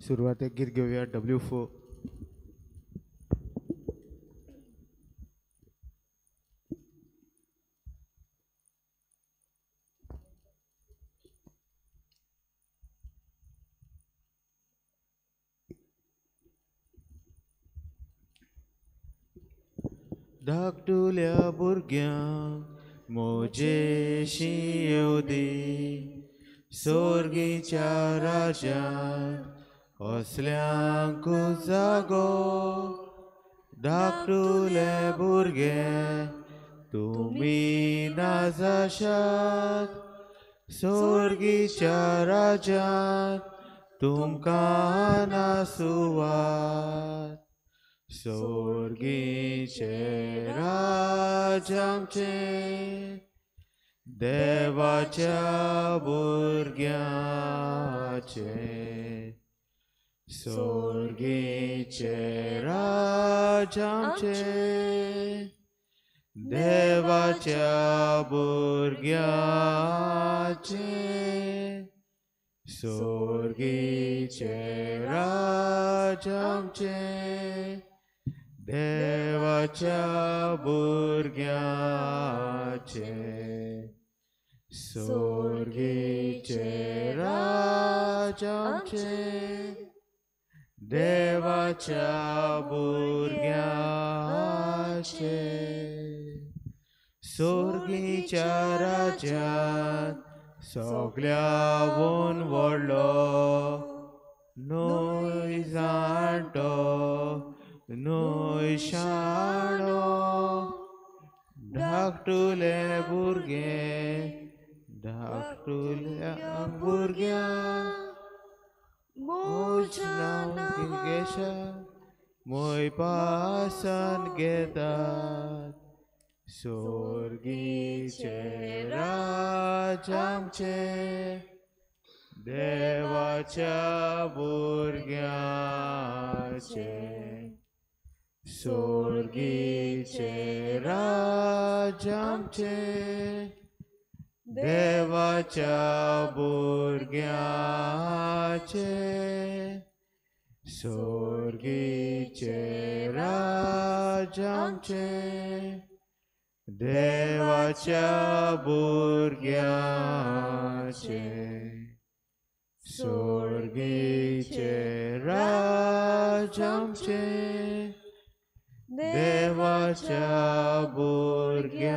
सुरवातेक गीत घेवया W4. धाकटुल्या भुरग्यांक म्हजेशी येवदी, सोर्गीच्या राज्यांत असल्यांकूच जागो. धाकटुले भुरगे तुमी नाजाशात, सोर्गीच्या राज्यांत तुमकां नासुवात. सोर्गीचे राज आमचें, देवाच्या भुरग्याचें. सोर्गीचे राज आमचें, देवाच्या भुरग्याचें. सोर्गीचे राज आमचें, देवाच्या भुरग्याचें. सोर्गीचे राज आमचें, देवाच्या भुरग्याचें. सोर्गीच्या राज्यांत सगल्यावून व्हडलो न्हय जाणटो न्हय शाणो. धाकटुले भुरगे धाकटुल्या भुरग्यांक म्हज नांव घेशा मोय पासान घेतात. सोर्गीचे राज आमचें, देवाच्या भुरग्याचें. सोर्गीचे राज आमचें, देवाच्या भुरग्याचें. सोर्गीचे राज आमचें, देवाच्या भुरग्याचें. सोर्गीचे राज आमचें, देवाच्या भुरग्याचें.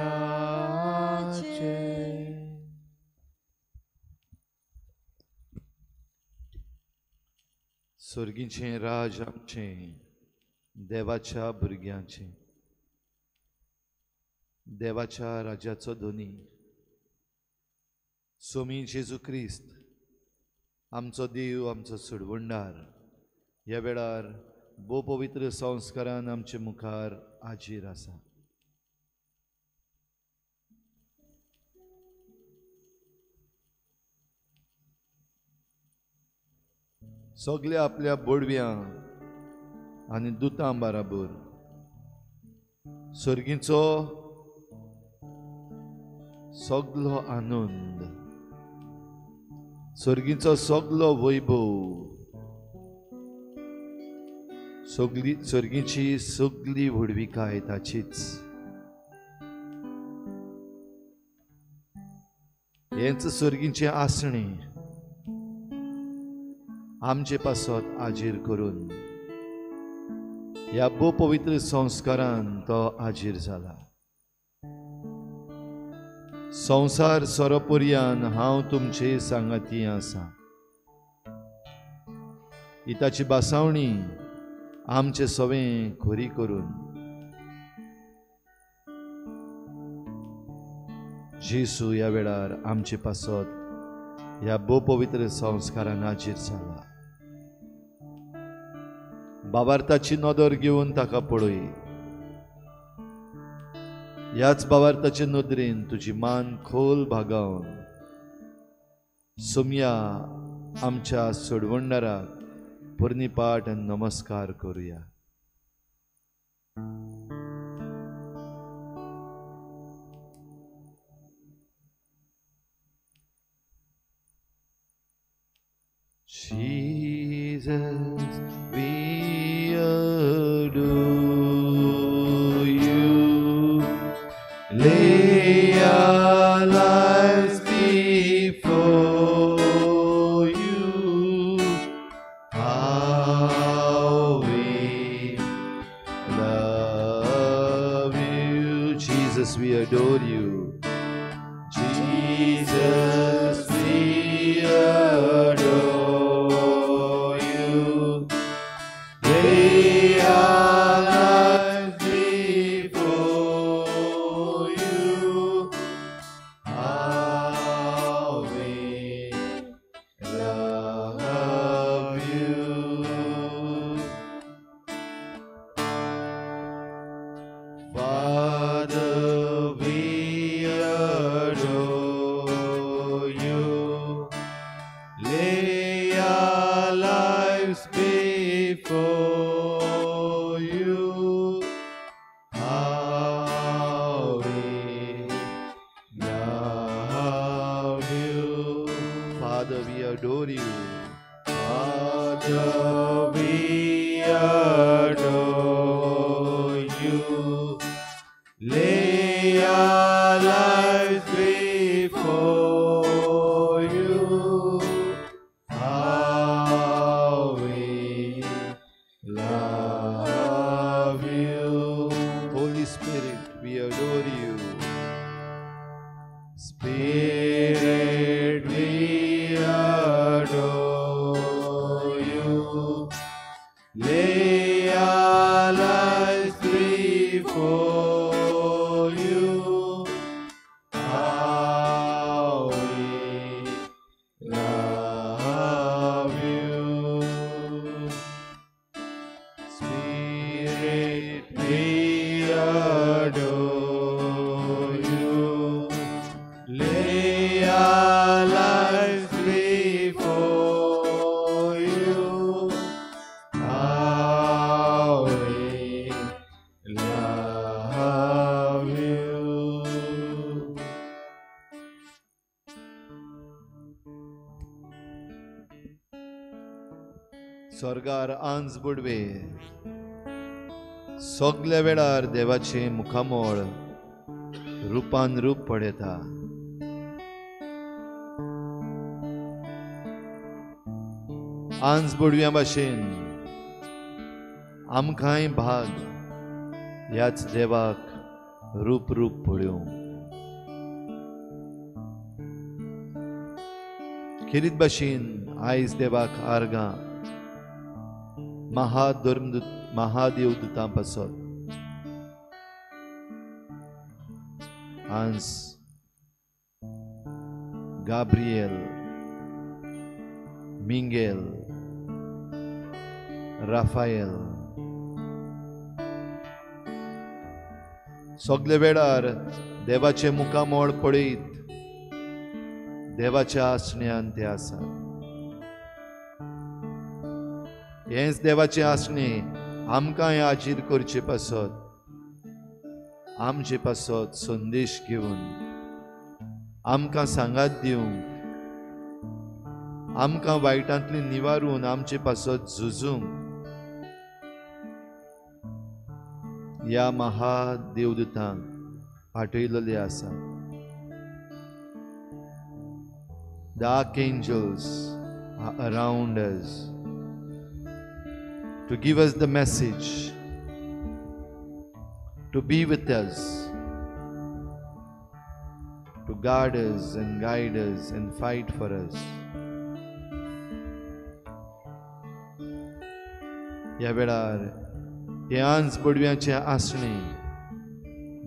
सोर्गीचें राज आमचें, देवाच्या भुरग्यांचें. देवाच्या राज्याचो धनी सोमी जेजू क्रिस्त आमचो देव, आमचो सोडवणदार ह्या वेळार भोव पवित्र संस्कारान आमचे मुखार हाजीर आसा. सगल्या आपल्या बोडव्यां आनी दुतां बराबर सर्गीचो सगलो आनंद, सर्गीचो सगलो वैभव, सगली सर्गीची सगली व्हडविकाय ताचीच. हेंच सर्गीचें आसणें आमचे पासत हाजीर करून ह्या भोव पवित्र संस्कारान तो हाजीर जाला. संवसार सोरोपर्यान हांव तुमचे सांगाती आसा. ही ताची बासावणी आमचे सवें खरी करून जेसू ह्या वेळार आमचे पासत ह्या भोव पवित्र संस्कारान हाजीर जाला. बाबार्थाची नदर घेवन ताका पळय. ह्याच बाबार्थाचे नदरेन तुजी मान खोल भागावन सोमया आमच्या सोडवणदाराक पोरणी पाठ आनी नमस्कार करुया. Jesus, we adore you. Lay our lives before you. How we love you. Jesus, we adore you. Jesus, we adore you. Lay our lives before you. How we love you. Father, we adore you. Lay our lives before you. How we love you. Father, we adore you. Father, we adore you. Lay our lives before you. How we love you. Holy Spirit, we adore you. Spirit, we adore you. Lay our lives before you. How we love you. Spirit, we adore you. Lay our lives before you. How we love you. स्वर्गार आंज बुडवे सगल्या वेळार देवाचें मुखामळ रुपान रूप पळयता. आंज बुडव्या भाशेन आमकांय भाग ह्याच देवाक रूप रूप पळोवंक. खेरीत भाशेन आयज देवाक आर्गां महाधर्मदूत महादेवदूतां पासत आंस गाब्रिएल, मिंगेल, राफायल सगळे वेळार देवाचें मुखामळ पळयत देवाच्या आसण्यान ते आसात. हेंच देवाचें आसणें आमकांय हाजीर करचे पासत, आमचे पासत संदेश घेवन आमकां सांगात दिवंक, आमकां वायटांतली निवारून आमचे पासत झुजूंक ह्या महादेवदूतांक पाठयलेले आसा. The archangels are around us to give us the message, to be with us, to guard us and guide us and fight for us. ह्या वेळार हे आंज बडव्याचें आसणें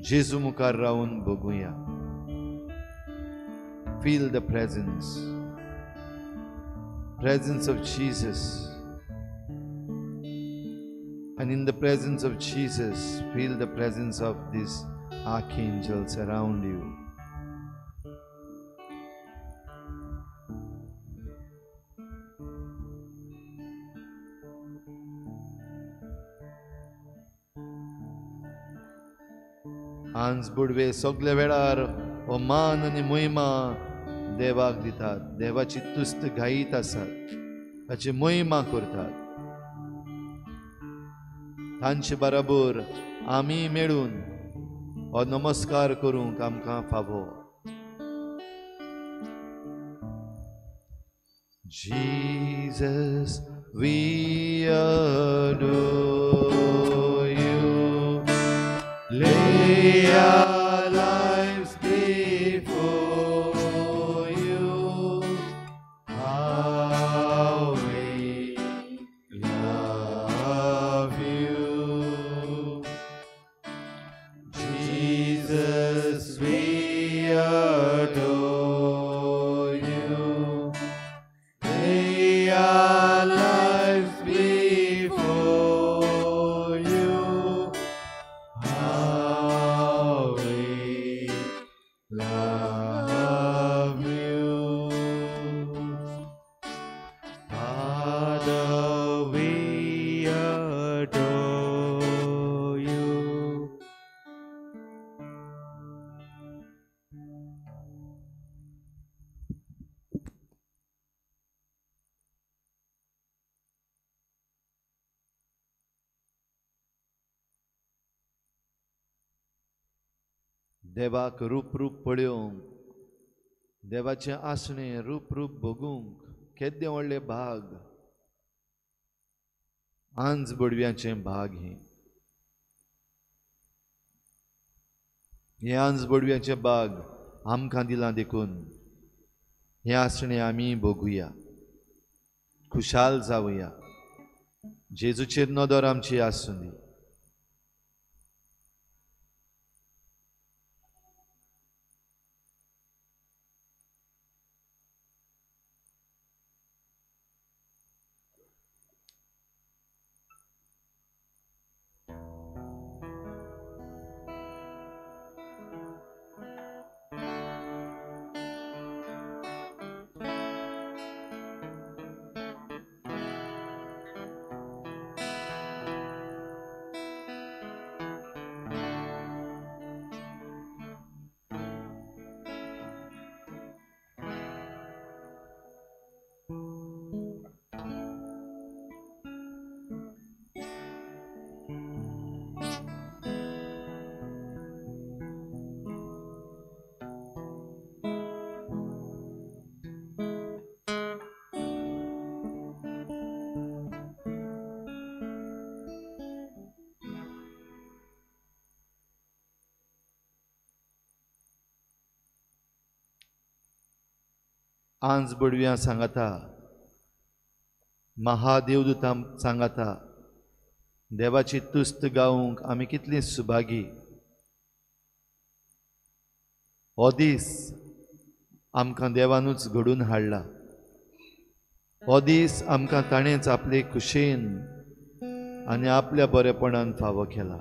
जेजू मुखार रावन बघुया. Feel the presence of Jesus. And in the presence of Jesus, feel the presence of these archangels around you. आंज बुडवे सगळे वेळार हो मान आनी महिमा देवाक दितात, देवाची तुस्त गायत आसात. ताची महिमा करतात. तांचे बराबर आमी मेळून हो नमस्कार करूंक आमकां फावो. Jesus, we adore you. Lay our lives before you. How we love you. Jesus, we adore you. Lay our lives before you. How we love you. Father, we adore you. देवाक रूप रूप पळोवंक, देवाचें आसणें रूप रूप भोगूंक केद्दें व्हडलें भाग, आंज बडव्याचें भाग हें. हें आंज बडव्याचें भाग आमकां दिलां देखून हें आसणें आमी भोगुया, खुशाल जावया. जेजूचेर नदर आमची आसूं दी. आंज बडव्यां सांगाता, महादेवदूतां सांगाता, देवाची तुस्त गावंक आमी कितली सुभागी. हो दीस आमकां देवानूच घडून हाडला. हो दीस आमकां ताणेंच आपले खुशेन आनी आपल्या बरेपणान फावो केला.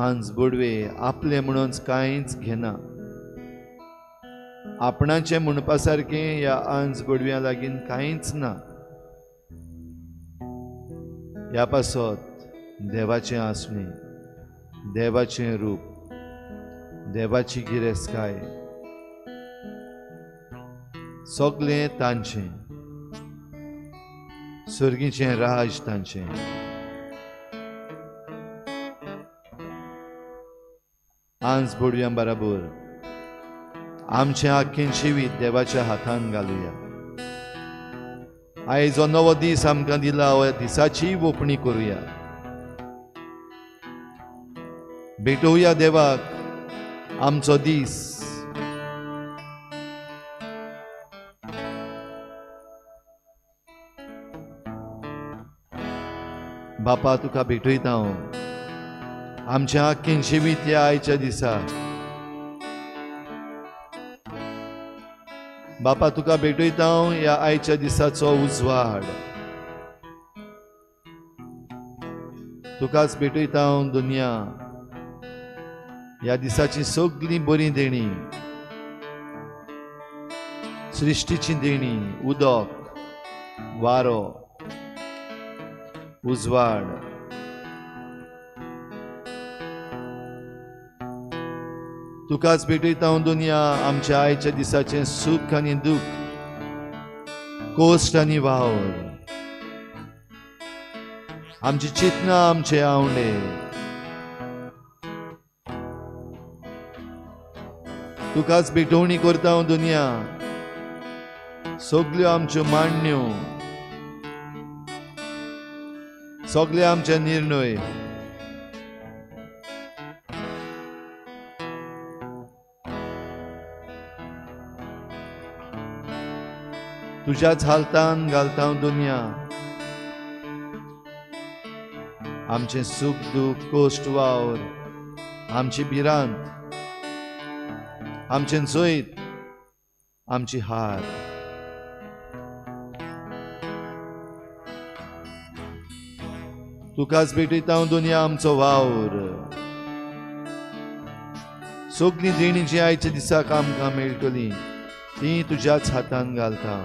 आंज बडवे आपले म्हणून कांयच घेना. आपणाचें म्हणपा सारकें ह्या आंज बडव्यां लागीं कांयच ना. ह्या पासत देवाचें आसणें, देवाचें रूप, देवाची गिरेस्तकाय सगळें तांचें, सर्गीचें राज तांचें. आंज बडव्यां बराबर आमचें आख्खें जिवीत देवाच्या हातान घालुया. आयज हो नवो दीस आमकां दिला, हो दिसाची वोपणी करुया. भेटोवया देवाक आमचो दीस. बापा तुका भेटयता हांव आमचें आख्खें जिवीत ह्या आयच्या दिसा. बापा तुका भेटयता हांव ह्या आयच्या दिसाचो उजवाड. तुकाच भेटयता हांव दुनिया, ह्या दिसाची सगळीं बरीं देणी, सृश्टीची देणी, उदक, वारो, उजवाड. तुकाच भेटयता हांव दुनिया आमच्या आयच्या दिसाचें सूख आनी दूख, कोश्ट आनी वावर, आमची चिंतना, आमचे आवंडे. तुकाच भेटवणी करता हांव दुनिया सगल्यो आमच्यो मांडण्यो, सगळे आमचे निर्णय. तुज्याच हालतान घालता हांव दुनिया आमचें सूख दूख, कोश्ट वावर, आमची भिरांत, आमचें जैत, आमची हार. तुकाच भेटयता हांव दुनिया आमचो वावर, सगळीं देणी जी आयच्या दिसाक आमकां मेळटली ती तुज्याच हातान घालता.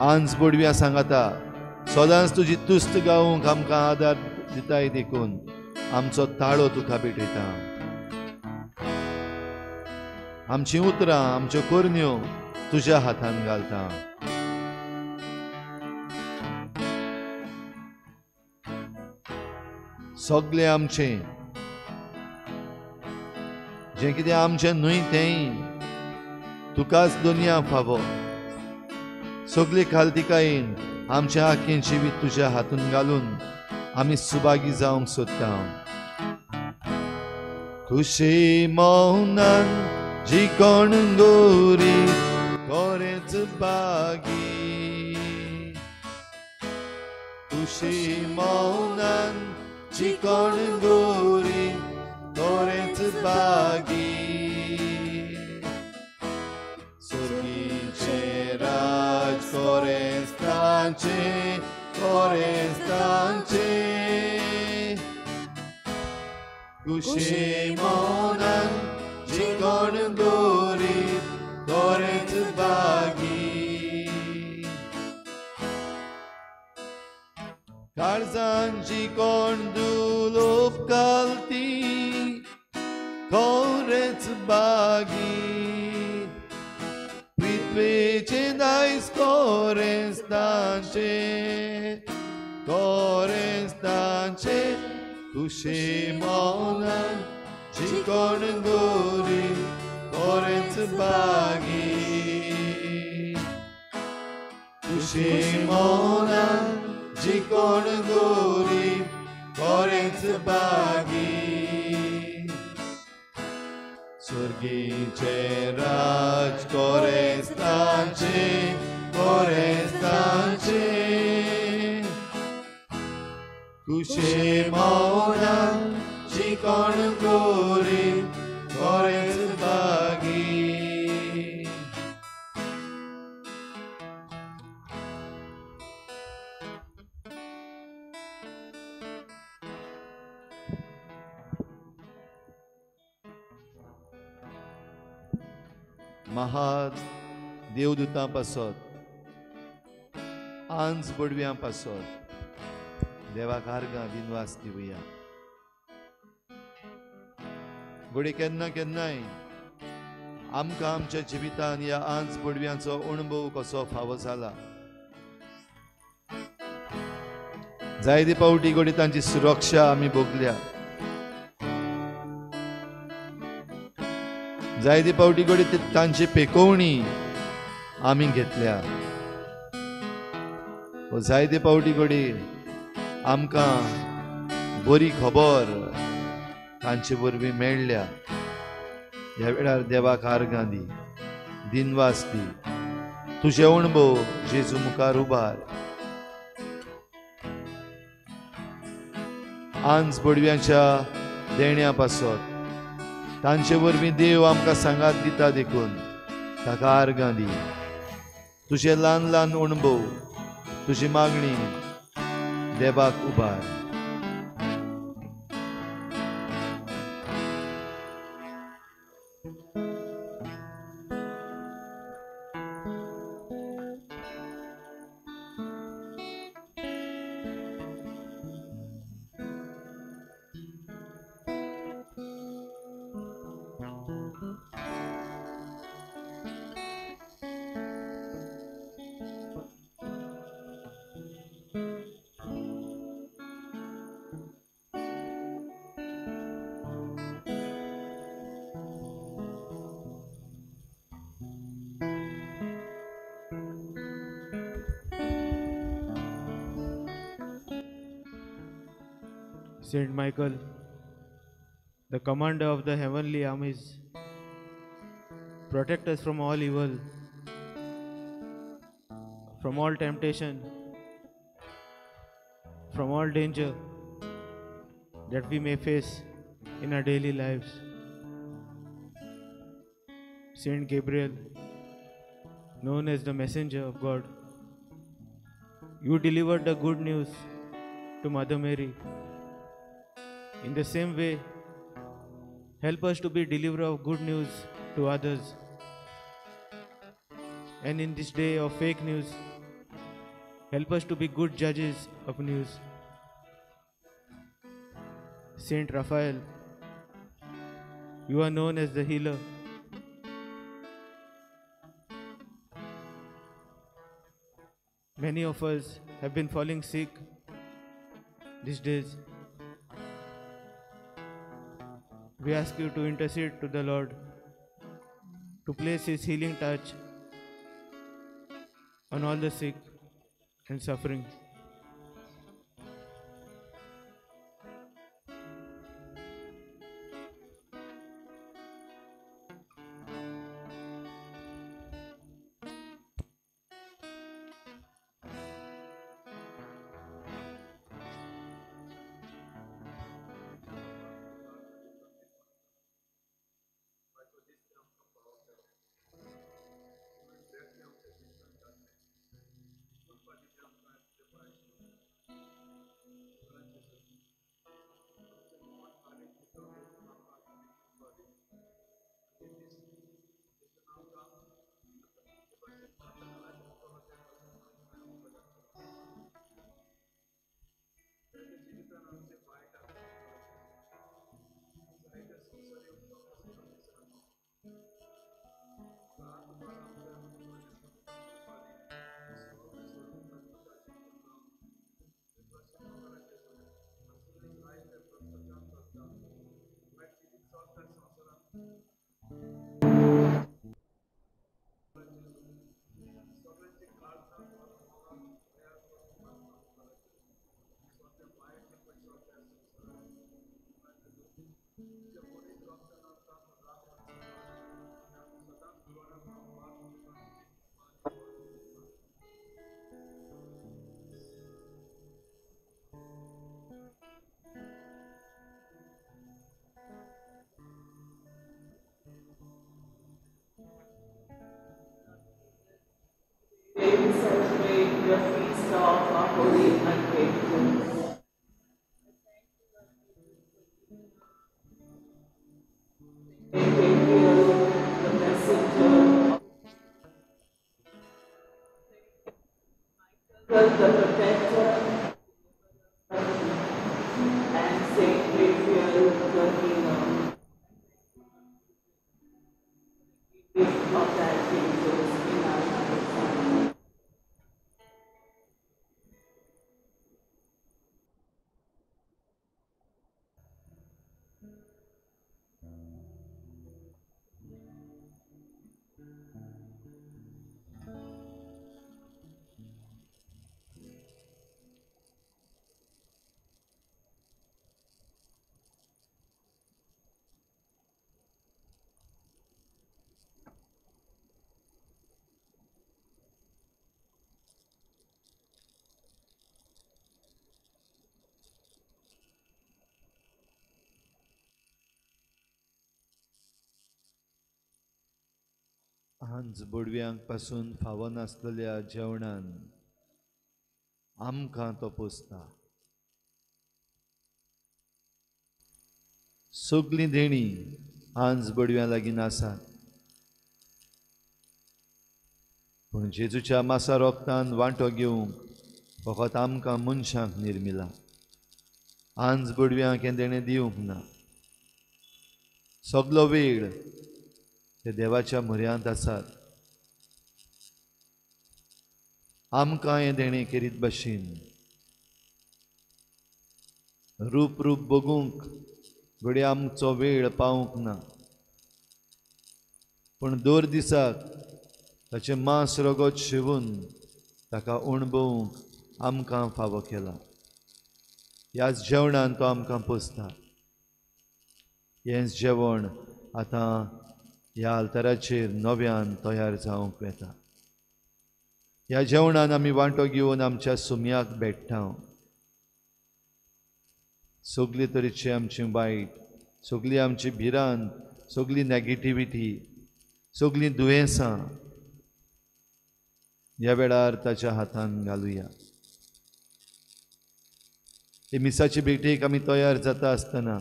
आंज बोडव्या सांगाता सदांच तुजी तुस्त गावंक आमकां आदार दिताय देखून आमचो ताळो तुका भेटयता. आमचीं उतरां, आमच्यो करण्यो तुज्या हातान घालता. सगळें आमचें जें कितें आमचें न्हय तेंय तुकाच दुनिया फावो. सगळे खालतिकायेन आमच्या आख्खें जिवीत तुज्या हातून घालून आमी सुभागी जावंक सोदता. खुशी मौनान जी कोण गोरी कोरेच बागी, खुशी मौनान जी कोण गोरी कोरेच बागी. सुर्गीचें राज कोरेस्तांचें, कोरेस्तांचें. खुशी मौनान जी कोण गोरी कोरेच बागी. काळजांची कोण दुलोप घालती कोरेच बागी. पृथ्वेचें दायज कोरेस्तांचें, कोरेस्तांचें. खुशी मौनान जी कोण गोरी कोरेच बागी. खुशी मौनान जी कोण गोरी कोरेच बागी. सुर्गीचें राज कोरेस्तांचें, कोरेस्तांचें. खुशी मौनान जी कोण गोरी कोरेच बागी. महात देवदूतां पासत, आंज बडव्यां पासत देवाक आर्गां दिनवास दिवया. घडये केन्ना केन्नाय आमकां आमच्या जिवितान ह्या आंज बडव्यांचो अणभव कसो फावो जाला. जायते फावटी घडये तांची सुरक्षा आमी भोगल्या, जायते फावटी घडये तांची पेकोवणी आमी घेतल्या, जायते फावटी घडये आमकां बरी खबर तांचे वरवीं मेळ्ळ्या. ह्या वेळार देवाक आर्गां दी, दिनवास दी. तुजे अणभव जेजू मुखार उबार. आंज बडव्यांच्या देण्या पासत तांचे वरवीं देव आमकां सांगात दिता देखून ताका आर्गां दी. तुजे ल्हान ल्हान अणभव, तुजी मागणी देवाक उबार. Saint Michael, the commander of the heavenly armies, protect us from all evil, from all temptation, from all danger that we may face in our daily lives. Saint Gabriel, known as the messenger of God, you delivered the good news to Mother Mary. In the same way, help us to be deliverer of good news to others. And in this day of fake news, help us to be good judges of news. Saint Raphael, you are known as the healer. Many of us have been falling sick these days. We ask you to intercede to the Lord, to place His healing touch on all the sick and suffering. Today we celebrate the feast of our holy archangels. Saint Gabriel, the messenger of Michael, the protector, and Saint Raphael, the healer. Gift of the archangels in our lives. हांज बोडव्यांक पासून फावो नासलेल्या जेवणान आमकां तो पोसता. सगळीं देणीं हांज बोडव्यां लागीं आसात, पूण जेजूच्या मासा रोगतान वांटो घेवंक फकत आमकां मनशांक निर्मिला. हांज बोडव्यांक हें देणें दिवंक ना. सगलो वेळ ते देवाच्या म्हऱ्यांत आसात. आमकां हें देणें केरीत भाशेन रूप रूप बगूंक घडये आमचो वेळ पावूंक ना, पूण दर दिसाक ताचें मांस रगत शिवून ताका अणभवूंक आमकां फावो केला. ह्याच जेवणान तो आमकां पोसता. हेंच जेवण आतां ह्या आल्ताराचेर नव्यान तयार जावंक वेता. ह्या जेवणान आमी वांटो घेवन आमच्या सुम्याक भेट्टा. सगली तरेची आमची वायट, सगली आमची भिरांत, सगली नॅगेटिविटी, सगलीं दुयेंसां ह्या वेळार ताच्या हातान घालुया. हे मिसाचे भेटेक आमी तयार जाता आसतना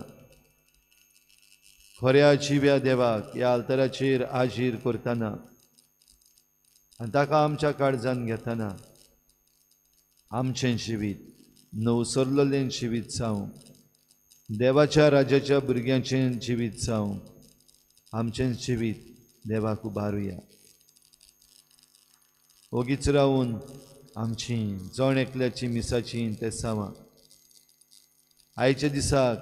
खऱ्या जिव्या देवाक ह्या आल्ताराचेर आजीर करतना आनी ताका आमच्या काळजान घेतना आमचें जिवीत नवसरलेलें जिवीत जावं, देवाच्या राज्याच्या भुरग्यांचें जिवीत जावं, आमचें जिवीत देवाक उबारुया. ओगीच रावून आमची जण एकल्याची मिसाची तेसांवां आयच्या दिसाक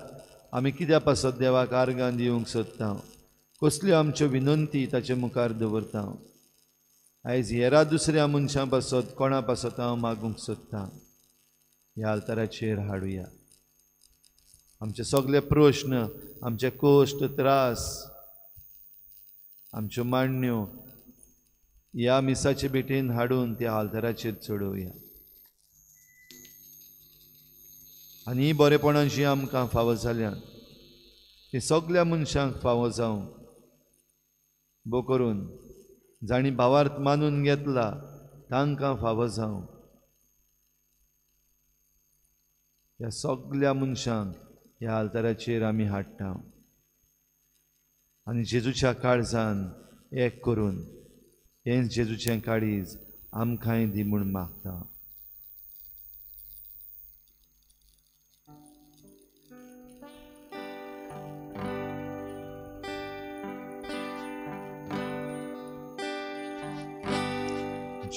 आमी कित्या पासत देवाक आर्गां दिवंक सोदता, कसल्यो आमच्यो विनंती ताचे मुखार दवरता. आयज हेरा दुसऱ्या मनशां पासत कोणा पासत हांव मागूंक सोदता, ह्या आल्ताराचेर हाडुया. आमचे सगळे प्रश्न, आमचे कश्ट त्रास, आमच्यो मांडण्यो ह्या मिसाचे भेटेन हाडून त्या आल्ताराचेर चडोवया. आनी ही बरेपणां जीं आमकां फावो जाल्यात ती सगल्या मनशांक फावो जावं, बो करून जांणी भावार्थ मानून घेतला तांकां फावो जावं. ह्या सगल्या मनशांक ह्या आल्ताराचेर आमी हाडटा आनी जेजूच्या काळजान एक करून हें जेजूचें काळीज आमकांय दी म्हूण मागता.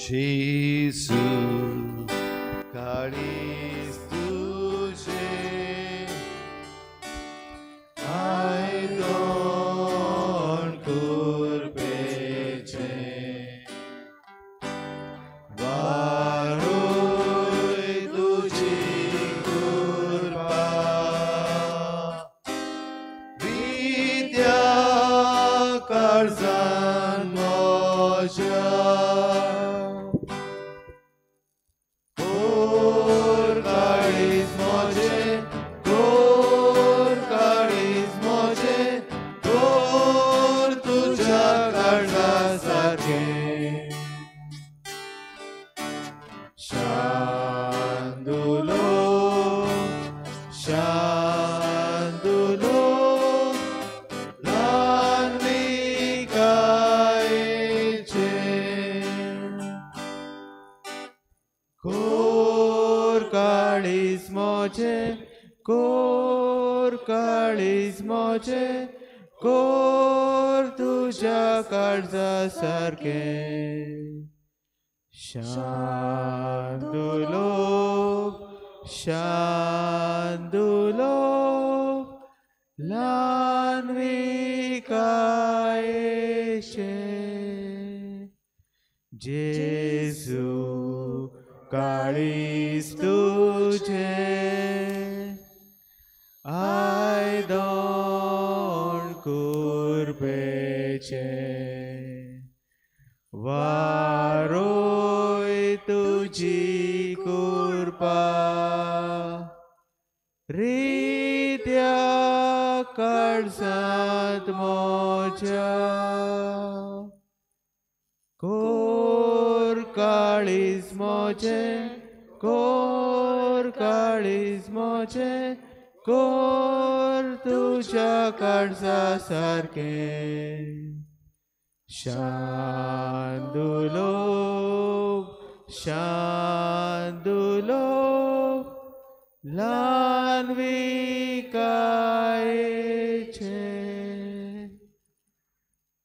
जेजू काळीज तुजें आयदन करपेचें, वारोय तुजी कृपा विद्या काळजान म्हज्या. कोर काळीज म्हजें, कोर तुज्या काळजा सारकें. शांदुलो शांदुलो ल्हानविकायेचें, जेजू काळीज तुजें आयदन करपेचें, वारोय तुजी कृपा रित्या काळजांत म्हज्या. कोर काळीज म्हजें, कोर काळीज म्हजें, कोर तुज्या काळजा सारकें. शांदुलो शांदुलो ल्हानविकायेचें,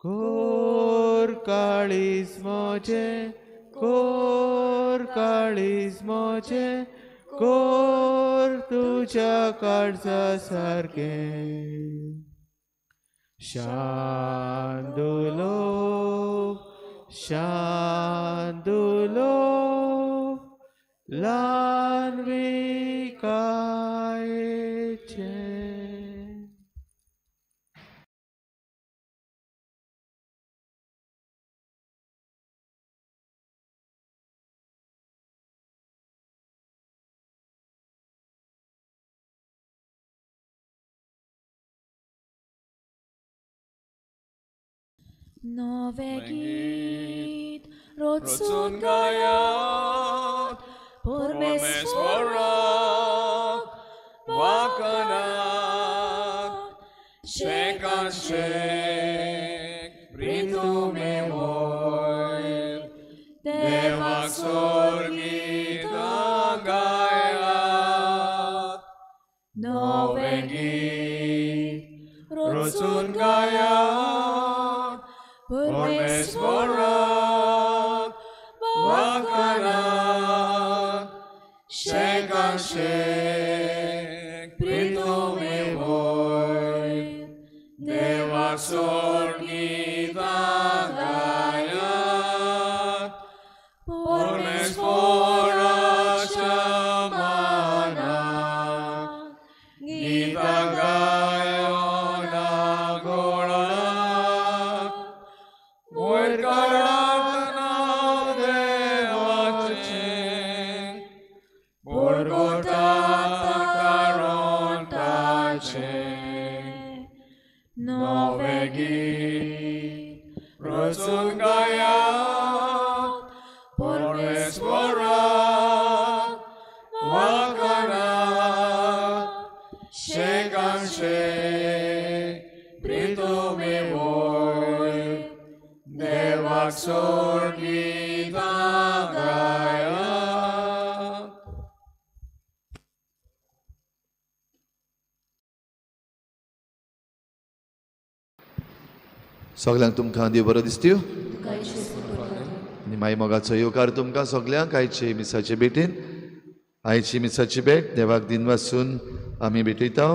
कोर काळीज म्हजें, कोर काळीज म्हजें, कोर तुज्या काळजा सारकें. शांदुलो शांदुलो ल्हानविकायेचें. नवें गीत रचून गायात परमेश्वराक वाकनात शेकान शेक प्रितुमे वयर देवाक सोर्गीतां गायात नवें गीत रचून गायात परमेश्वराक वाकनात शेकान शेक प्रितुमे वयर देवाक सोर्गीतां गायात परमेश्वराच्या मानाक गीतां गायोन गोळाक वयर काडात नांव देवाचें बोरगोटात कारण ताचें नवें गीत रचून गायात परमेश्वराक वाकनात शेकान शेक प्रितुमे वयर देवाक सोर्गीतां गायात. सगल्यांक तुमकां देव बरो दिसत्यो आनी माई मोगाचो येवकार तुमकां सगल्यांक आयचे मिसाचे भेटीन. आयची मिसाची भेट देवाक दिनवासून आमी भेटयता.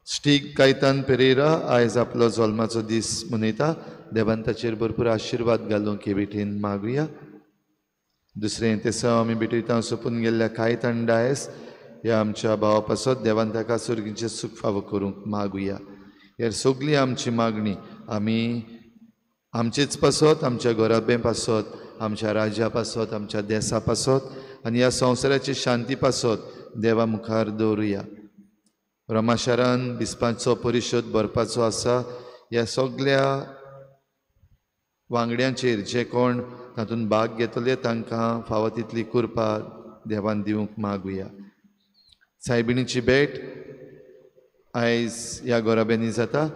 स्टीग कायतान पेरेरा आयज आपलो जल्माचो दीस मनयता. देवान ताचेर भरपूर आशिर्वाद घालूंक हे भेटीन मागुया. दुसरें तेसांव आमी भेटयता सोंपून गेल्ल्या कायतान डायस ह्या आमच्या भावा पासत देवान ताका सर्गीचें सूख फावो करूंक मागुया. ह्या सगळी आमची मागणी आमी आमचेच पासत, आमच्या घराब्या पासत, आमच्या राज्या पासत, आमच्या देसा पासत आनी ह्या संवसाराची शांती पासत देवा मुखार दवरुया. रोमा शारान बिस्पांचो परिशद भरपाचो आसा. ह्या सगळ्या वांगड्यांचेर जे कोण तातूंत भाग घेतले तांकां फावो तितली कृपा देवान दिवंक मागुया. सायबिणीची भेट आयज ह्या गोराब्यांनी जाता.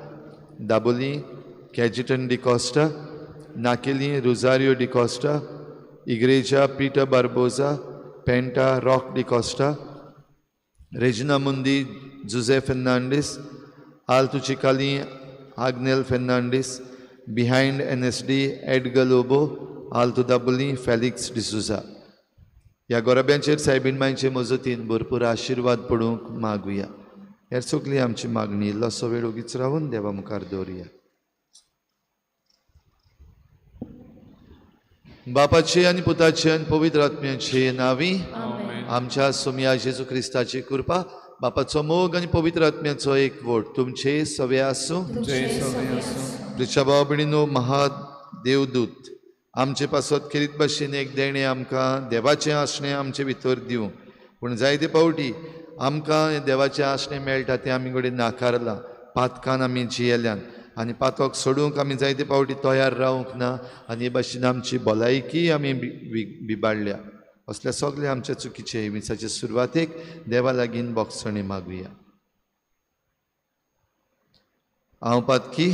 Dabolim Cajetan D'Costa, Naquelim Rosario D'Costa, Igreja Peter Barbosa, Penta Rock D'Costa, Regina Mundi Jose Fernandes, Alto Chicalim Agnel Fernandes, behind NSD Edgar Lobo, Alto Dabolim Felix D'Souza. ह्या गोराब्यांचेर सायबीण मांयचे मजतीन भरपूर आशिर्वाद पडूंक मागुया. ह्या सगळी आमची मागणी इल्लोसो वेळ ओगीच रावून देवा मुखार दवरुया. बापाचे आनी पुताचे आनी पवित्र आत्म्याचे नांवी आमच्या सोमया जेजू क्रिस्ताची कृपा, बापाचो मोग आनी पवित्र आत्म्याचो एकवट तुमचे सवे आसूं. प्रिच्या भाव भयणीनो, महादेवदूत आमचे पासत खेरीत भाशेन एक देणें आमकां देवाचें आसणें आमचे भितर दिवं. पूण जायते फावटी आमकां देवाचें आसणें मेळटा तें आमी कडेन नाकारलां. पातकान आमी जियेल्यान आनी पातक सोडूंक आमी जायते फावटी तयार रावंक ना आनी हे भाशेन आमची भलायकी आमी बिबाडल्या. असल्या सगळे आमच्या चुकीचे मिसाचे सुरवातेक देवा लागीं बोगसणी मागुया. हांव पातकी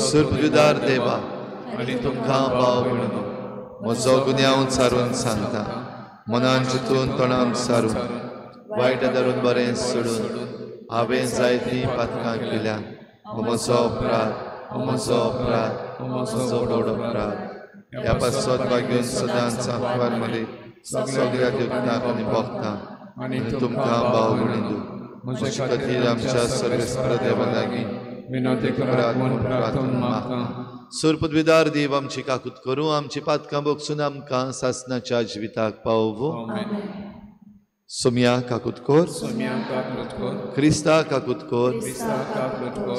सुर्बुदार देवा आनी तुमकां भाव म्हणून म्हजो गुन्यांव सारून सांगता. मनान चिंतून तोंडान सारून वायट धरून बरें सोडून हांवें जायतीं पातकां केल्या. म्हजो अपराध, म्हजो अपराध, म्हजो व्हड अपराध. ह्या पासत भाग्यून सदांच सांकवार मरे सगळ्या दुखणाक आनी भोगतां आनी तुमकां भाव म्हणून म्हजे खातीर आमच्या सर्वेस्पर देवा लागीं विनंती करात म्हूण प्रार्थना मागता. सुरपदविदार देव आमची काकूत करूं, आमची पातकां बोगसून आमकां सासनाच्या जिविताक पावोवं. सोम्या काकूत कोर, क्रिस्ता काकूत कोर,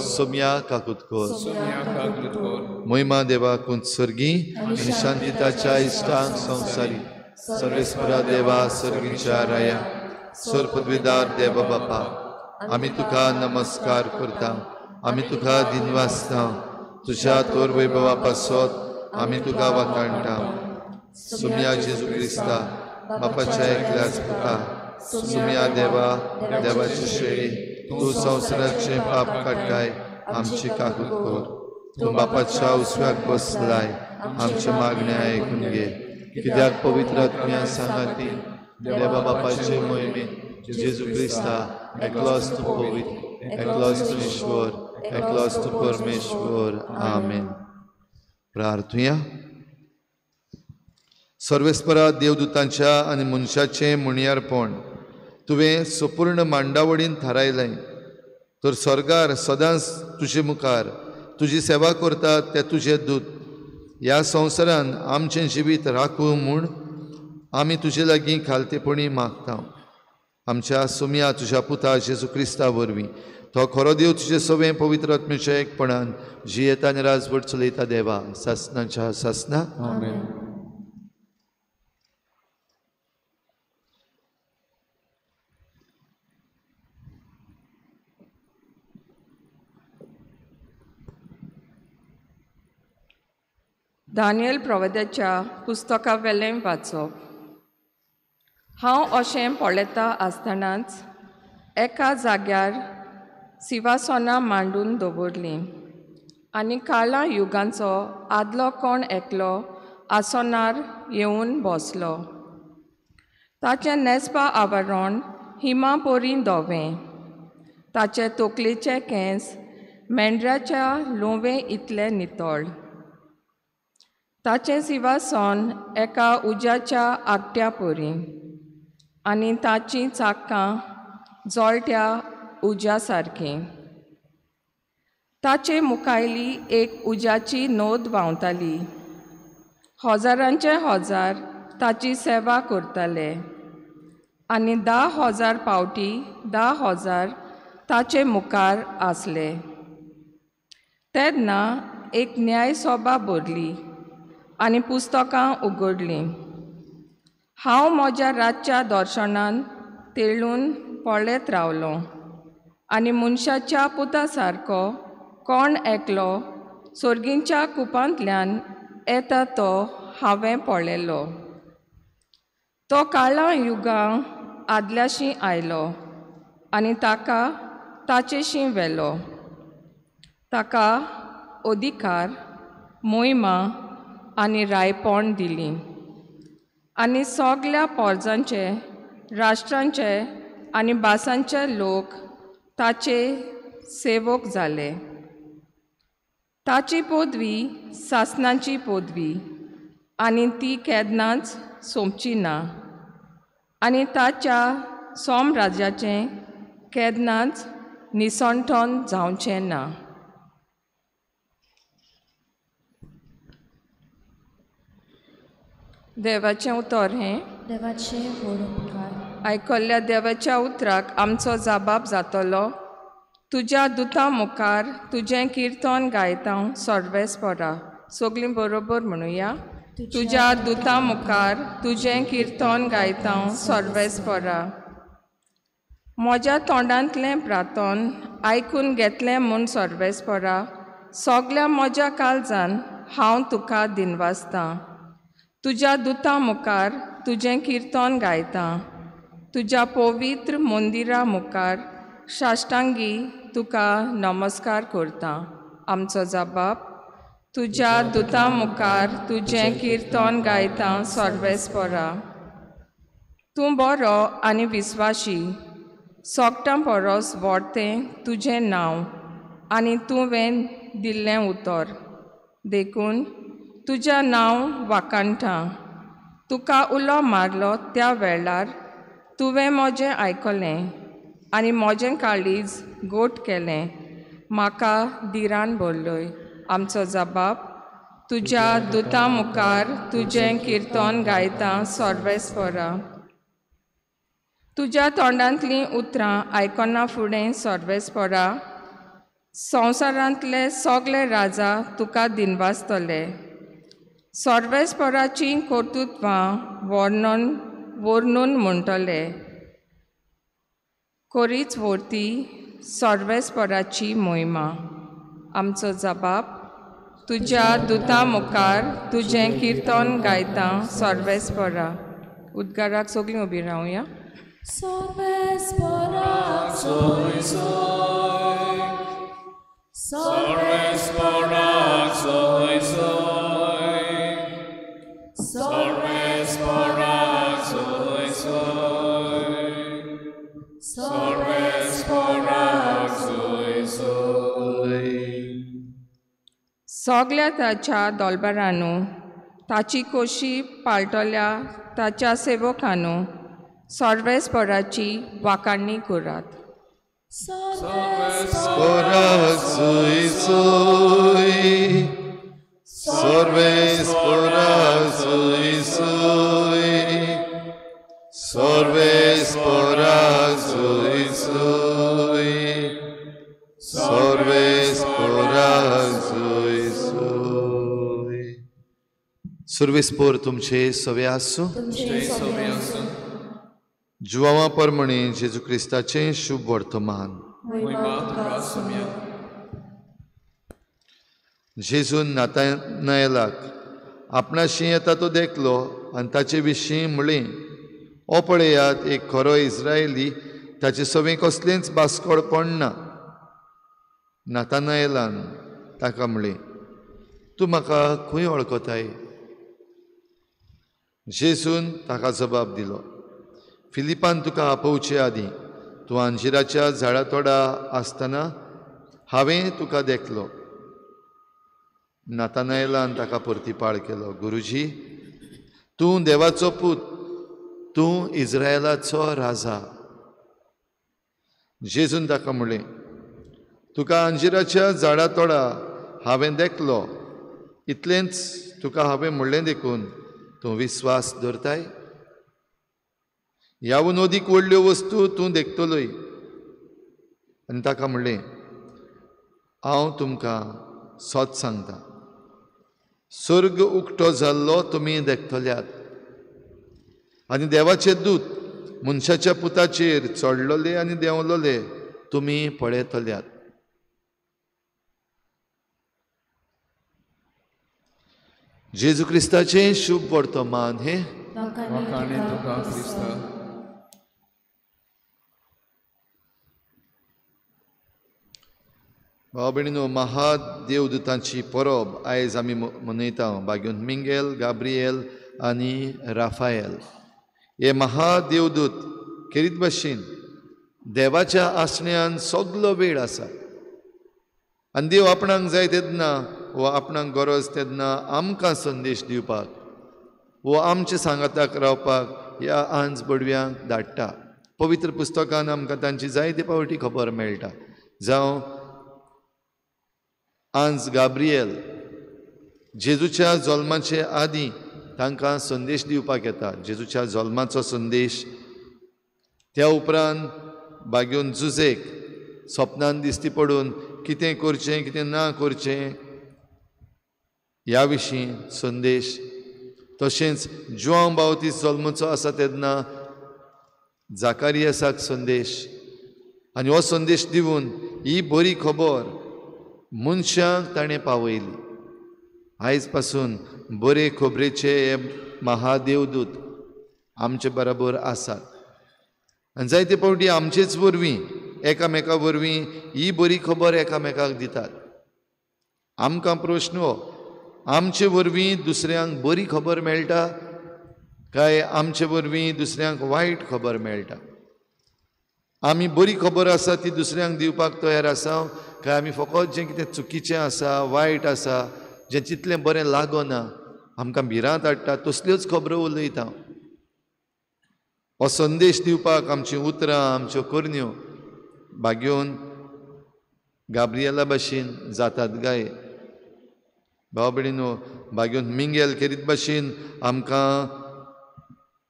सोम्या काकूत कोर. महिमा देवा कुंत स्वर्गी आनी शांतिताच्या इश्टांक संवसारी सर्वेस्परा देवा सर्गीच्या राया सुरपदविदार देवा बापा, आमी तुका नमस्कार करता, आमी तुका दिनवासता. तुज्या तोर वैभवा पासत आमी तुका वाखाणटा. सुम्या जेजू क्रिस्ता बापाच्या एकल्याच पुता, सुम्या देवा देवाची शेळी, तूं संवसाराचें पाप काडटाय, आमची काकूत कर. तूं बापाच्या उसव्याक बसलाय, आमचे मागणें आयकून घे. कित्याक पवित्र आत्म्या सांगाती देवा बापाचे मोहिमेन जेजू क्रिस्ता एकलोच तूं पवित्र, एकलोच तूं ईश्वर, एकलोच तूं परमेश्वर. आमेन. प्रार्थुया. सर्वेस्परा देवदूतांच्या आनी मनशाचें म्हणयारपण तुवें संपूर्ण मांडावळीन थारायलें, तर स्वर्गार सदांच तुजे मुखार तुजी सेवा करतात ते तुजे दूत ह्या संवसारान आमचें जिवीत राखूं म्हूण आमी तुजे लागीं खालतेपणी मागता. आमच्या सुम्या तुज्या पुता जेजू क्रिस्ता वरवीं तो खरो देव तुजे सवें पवित्र आत्म्याच्या एकपणान जियेता आनी राजवट चलयता देवा सासनाच्या सासना. आमेन. दानियल प्रवद्याच्या पुस्तका वेलें वाचप. हांव अशें पळयता आसतनाच एका जाग्यार सिवासनां मांडून दवरलीं आनी काळा युगांचो आदलो कोण एकलो आसनार येवन बसलो. ताचें न्हेसपा आवरण हिमा परी धवें, ताचे तकलेचे केंस मेंढऱ्याच्या लोवे इतले नितळ. ताचें सिवासन एका उज्याच्या आगट्या परी आनी ताचीं चाकां जळट्या उज्या सारकीं. ताचे मुखायली एक उज्याची नोद व्हांवताली. हजारांचे हजार ताची सेवा करताले आनी 10,000 पावटी 10,000 ताचे मुखार आसले. तेन्ना एक न्यायसभा भरली आनी पुस्तकां उगडलीं. हांव म्हज्या रातच्या दर्शनान तेळून पळयत रावलो आनी मनशाच्या पुता सारको कोण एकलो सोर्गींच्या कुपांतल्यान येता तो हांवें पळयलो. तो काळा युगां आदल्याशी आयलो आनी ताका ताचेशी व्हेलो. ताका अधिकार, मोहिमा आनी रायपण दिली आनी सगल्या पोरजांचे, राष्ट्रांचे आनी भासांचे लोक ताचे सेवक जाले. ताची पदवी सासनाची पदवी आनी ती केन्नाच सोंपची ना आनी ताच्या साम्राज्याचें केन्नाच निसंठन जावचें ना. देवाचें उतर हें. देवाचें व्हड उपकार. आयकल्ल्या देवाच्या उतराक आमचो जबाब जातलो. तुज्या दुता मुखार तुजें किर्तन गायता सर्वेस्परा. सगळीं बरोबर म्हणुया. तुज्या दुता मुखार तुजें किर्तन गायता सर्वेस्परा. म्हज्या तोंडांतलें प्रार्थन आयकून घेतलें म्हूण सर्वेस्परा सगल्या म्हज्या काळजान हांव तुका दिनवासतां. तुज्या दुता मुखार तुजें किर्तन गायता. तुज्या पवित्र मंदिरा मुखार साश्टांगी तुका नमस्कार करता. आमचो जबाब. तुज्या दुता मुखार तुजें किर्तन गायता सर्वेस्परा. तूं बरो आनी विस्वाशी, सोगटां परस व्हडतें तुजें नांव आनी तुवें दिल्लें उतर, देखून तुज्या नांव वाखाणटा. तुका उलो मारलो त्या वेळार तुवें म्हजें आयकलें आनी म्हजें काळीज गोट केलें. म्हाका धिरान भरलोय. आमचो जबाब. तुज्या दुता मुखार तुजें किर्तन गायता सर्वेस्परा. तुज्या तोंडांतलीं उतरां आयकना फुडें सर्वेस्परा संवसारांतले सगळे राजा तुका दिनवासतले. सर्वेस्पराचीं कर्तृत्वां वर्णून म्हणटले. कोरीच व्हरती सर्वेस्पराची मोहिमा. आमचो जबाब. तुज्या दुता मुखार तुजें किर्तन गायता सर्वेस्परा. उद्गाराक सगळीं उबी रावया. सगल्या ताच्या दोलबरानू, ताची कोशी पाळटल्या ताच्या सेवकानू, सर्वेस्पराची वाखाणी करात. सर्वेस्पोर तुमचे सवे आसूं. जुवावा परमणे जेजू क्रिस्ताचें शुभ वर्तमान. जेजून नातानायलाक आपणाशी येता तो देखलो आनी ताचे विशीं म्हणलें, ओ पळयात एक खरो इस्रायली, ताचे सवें कसलेंच बास्कोड पडना. नातानायलान ताका म्हणलें, तूं म्हाका खंय वळखताय? जेजून ताका जबाब दिलो, फिलिपान तुका आपोवचे आदीं तूं अंजिराच्या झाडा तोडा आसतना हांवें तुका देखलो. नातानायलान ताका परतीपाळ केलो, गुरुजी, तूं देवाचो पूत, तूं इस्रायलाचो राजा. जेजून ताका म्हणलें, तुका अंजिराच्या झाडा तोडा हांवें देखलो, इतलेंच तुका हांवें म्हणलें देखून तूं विस्वास दवरताय? ह्यावून अदीक व्हडल्यो वस्तू तूं देखतलोय. आनी ताका म्हणलें, हांव तुमकां सत सांगता, स्वर्ग उक्तो जाल्लो तुमी देखतल्यात आनी देवाचे दूत मनशाच्या पुताचेर चडलोले आनी देंवलोले तुमी पळयतल्यात. जेजू क्रिस्ताचें शुभ वर्तमान हें. भाव भयणीनो, महादेवदूतांची परब आयज आमी मनयता. बाग्योन मिंगेल, गाब्रिएल आनी राफायल हे महादेवदूत खेरीत भाशेन देवाच्या आसण्यान सगलो वेळ आसा आनी देव आपणाक जाय तेन्ना वा आपणाक गरज तेन्ना आमकां संदेश दिवपाक वो आमच्या सांगाताक रावपाक ह्या आंज बडव्यांक धाडटा. पवित्र पुस्तकान आमकां तांची जायते पावटी खबर मेळटा. जावं आंज गाब्रिएल जेजूच्या जल्माचे आदीं तांकां संदेश दिवपाक येता, जेजूच्या जल्माचो संदेश. त्या उपरांत बाग्योन जुजेक सपनान दिश्टी पडून कितें करचें कितें ना करचें ह्या विशीं संदेश. तशेंच जुआंव बावतीस जल्मचो आसा तेन्ना जाकारियसाक संदेश. आनी हो संदेश दिवन ही बरी खबर मनशांक ताणें पावयली. आयज पासून बरे खबरेचे हे महादेवदूत आमचे बराबर आसात आनी जायते फावटी आमचेच वरवीं एकामेका वरवीं ही बरी खबर एकामेकाक दितात. आमकां प्रश्न हो, आमचे वरवीं दुसऱ्यांक बरी खबर मेळटा काय आमचे वरवीं दुसऱ्यांक वायट खबर मेळटा? आमी बरी खबर आसा ती दुसऱ्यांक दिवपाक तयार आसा काय आमी फकत जें कितें चुकीचें आसा, वायट आसा, जें तितलें बरें लागना, आमकां भिरांत हाडटा तसल्योच खबरो उलयता? हो संदेश दिवपाक आमचीं उतरां, आमच्यो करण्यो भाग्योन गाब्रियला भाशेन जातात गाय? भाव भयणीनो, भाग्योन मिंगेल खेरीत भाशेन आमकां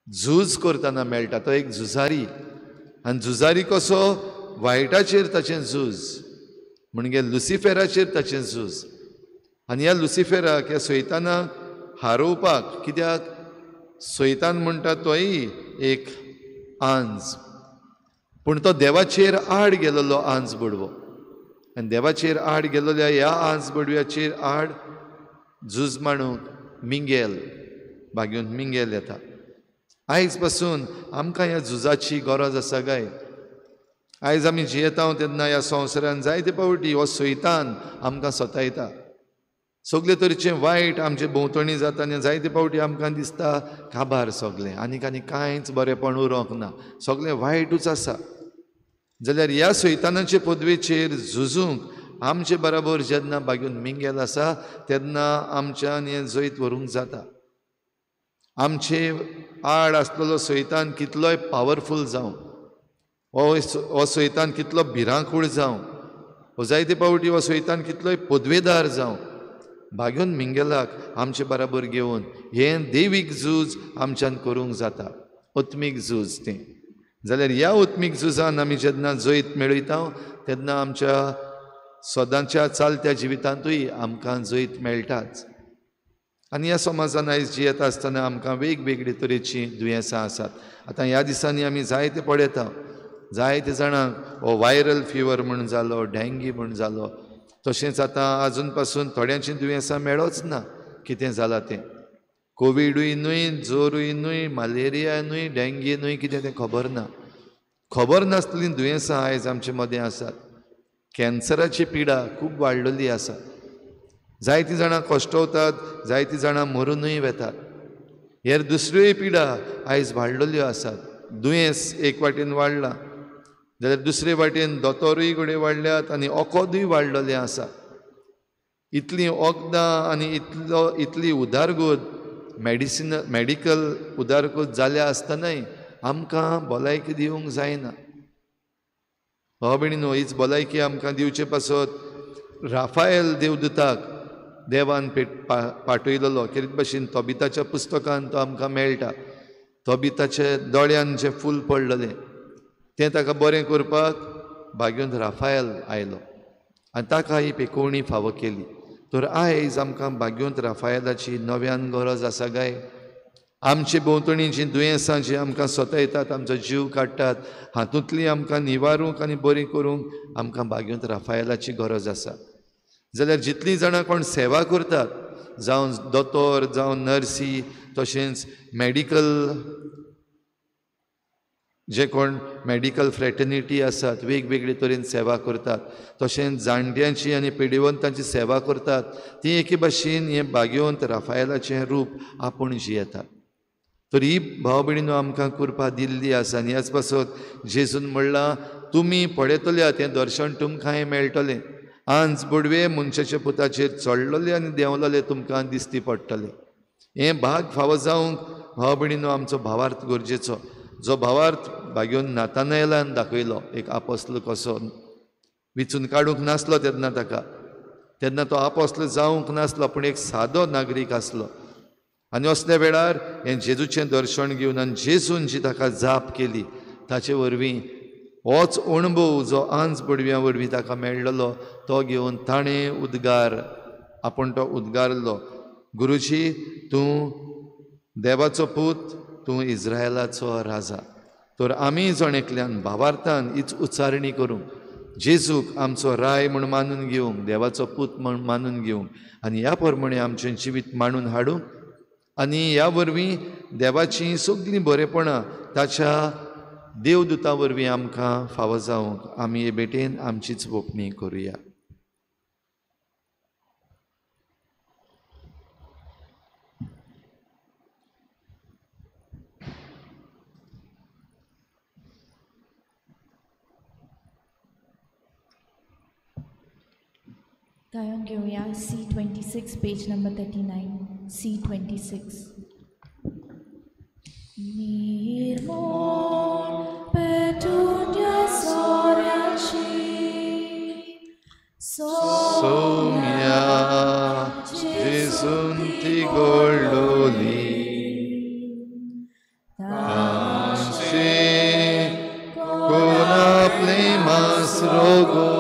झूज करतना मेळटा. तो एक झुजारी आनी झुजारी कसो? वायटाचेर ताचें झूज, म्हणजे लुसिफेराचेर ताचें झूज. आनी ह्या लुसिफेराक, ह्या सैतानाक हारोवपाक, कित्याक सैतान म्हणटा तोय एक आंज, पूण तो देवाचेर आड गेलेलो आंज बडवो. आनी देवाचेर आड गेलेल्या ह्या आंज बडव्याचेर आड झूज मांडूंक मिंगेल, भाग्योन मिंगेल येता. आयज पासून आमकां ह्या झुजाची गरज आसा काय? आयज आमी जियेता तेन्ना ह्या संवसारान जायते पावटी हो सैतान आमकां सतायता. सगळे तरेचें वायट आमचे भोंवतणी जाता आनी जायते पावटी आमकां दिसता काबार सगळें, आनीक आनी कांयच बरेंपण उरोंक ना, सगळें वायटूच आसा. जाल्यार ह्या सैतानाचे पदवेचेर झुजूंक आमचे बराबर जेन्ना बागून मिंगेल आसा तेन्ना आमच्यान हें जैत व्हरूंक जाता. आमचे आड आसलेलो सैतान कितलोय पावरफूल जावं, हो सैतान कितलो भिरांकूळ जावं, हो जायते पावटी हो सैतान कितलोय पदवेदार जावं, भाग्योन मिंगेलाक आमचे बराबर घेवन हें देवीक झूज आमच्यान करूंक जाता, आत्मीक झूज तें. जाल्यार ह्या आत्मीक झुजान आमी जेन्ना जैत मेळयता तेन्ना आमच्या सदांच्या चालत्या जिवितांतूय आमकां जैत मेळटाच. आनी ह्या समाजान आयज जियेता आसतना आमकां वेगवेगळे तरेचीं दुयेंसां आसात. आतां ह्या दिसांनी आमी जायते पळयता, जायते जाणांक हो वायरल फिवर म्हूण जालो, डेंगी म्हूण जालो, तशेंच आतां आजून पासून थोड्यांचीं दुयेंसां मेळोच ना, कितें जालां तें, कोविडूय न्हय, जोरूय न्हय, मलेरिया न्हय, डेंगी न्हय, कितें तें खबर ना. खबर नासतलीं दुयेंसां आयज आमचे मदें आसात. कॅन्सराची पिडा खूब वाडलेली आसा, जायतीं जाणां कश्टवतात, जायतीं जाणां मरुनूय वेतात. हेर दुसऱ्योय पिडा आयज वाडलेल्यो आसात. दुयेंस एक वाटेन वाडलां जाल्यार दुसरे वाटेन दोतोरूय घडये वाडल्यात आनी वखदूय वाडलेलें आसा. इतलीं वखदां आनी इतली उदारगत मेडिसिन मेडिकल उदारगत जाल्या आसतनाय आमकां भलायकी दिवंक जायना. भाव भयणीनो, हीच भलायकी आमकां दिवचे पासत राफायल देवदूताक देवान पाठयलेलो. कितें भाशेन तोबिताच्या पुस्तकान तो आमकां मेळटा. तोबिताच्या दोळ्यान जें फूल पडलेलें तें ताका बरें करपाक भाग्योन राफायल आयलो आनी ताका ही पेकोवणी फावो केली. तर आयज आमकां भाग्योंत राफायलाची नव्यान गरज आसा काय? आमचे भोंवतणी जीं दुयेंसां जीं आमकां सतायतात, आमचो जीव काडटात, हातूंतली आमकां निवारूंक आनी बरी करूंक आमकां भाग्योंत राफायलाची गरज आसा. जाल्यार जितलीं जाणां कोण सेवा करतात, जावं दोतोर, जावं नर्सी, तशेंच मेडिकल जे कोण मेडिकल फ्रेटर्निटी आसात, वेगवेगळे तरेन सेवा करतात, तशेंच जाणट्यांची आनी पिडेवंतांची सेवा करतात, ती एके भाशेन हें भाग्यवंत राफायलाचें रूप आपूण जियेतात. तर ही भाव भयणीनो आमकां कृपा दिल्ली आसा. आनी ह्याच पासत जेजून म्हणलां, तुमी पळयतले तें दर्शन तुमकांय मेळटलें. आंज बुडवे मनशाच्या पुताचेर चडलेले आनी देंवलेले तुमकां दिसती पडटलें. हें भाग फावो जावंक भाव भयणीनो आमचो भावार्थ गरजेचो, जो भावार्थ भाग्योन नातानायलान दाखयलो. एक आपोस्ल कसो विचून काडूंक नासलो तेन्ना ताका, तेन्ना तो आपोस्ल जावंक नासलो, पूण एक सादो नागरीक आसलो. आनी असल्या वेळार हें जेजूचें दर्शन घेवन आनी जेजून जी ताका जाप केली ताचे वरवीं होच अणभव जो आंज बडव्या वरवीं ताका मेळ्ळलो तो घेवन ताणें उद्गार आपूण तो उद्गारलो, गुरुजी तूं देवाचो पूत, तूं इस्रायलाचो राजा. तर आमी जण एकल्यान भावार्थान हीच उच्चारणी करूंक, जेजूक आमचो राय म्हूण मानून घेवंक, देवाचो पूत म्हूण मानून घेवंक आनी ह्या प्रमाणे आमचें जिवीत मांडून हाडूंक आनी ह्या वरवीं देवाचीं सगळीं बरेपणां ताच्या देवदूता वरवीं आमकां फावो जावंक आमी हे भेटेन आमचीच वोपणी करुया. गायन घेवया C26 page number 39, C26. निर्मोल पेटून्या सोऱ्याची Saumya जेजून ती गोडलोली, तांचे कोण आपले मास रोगो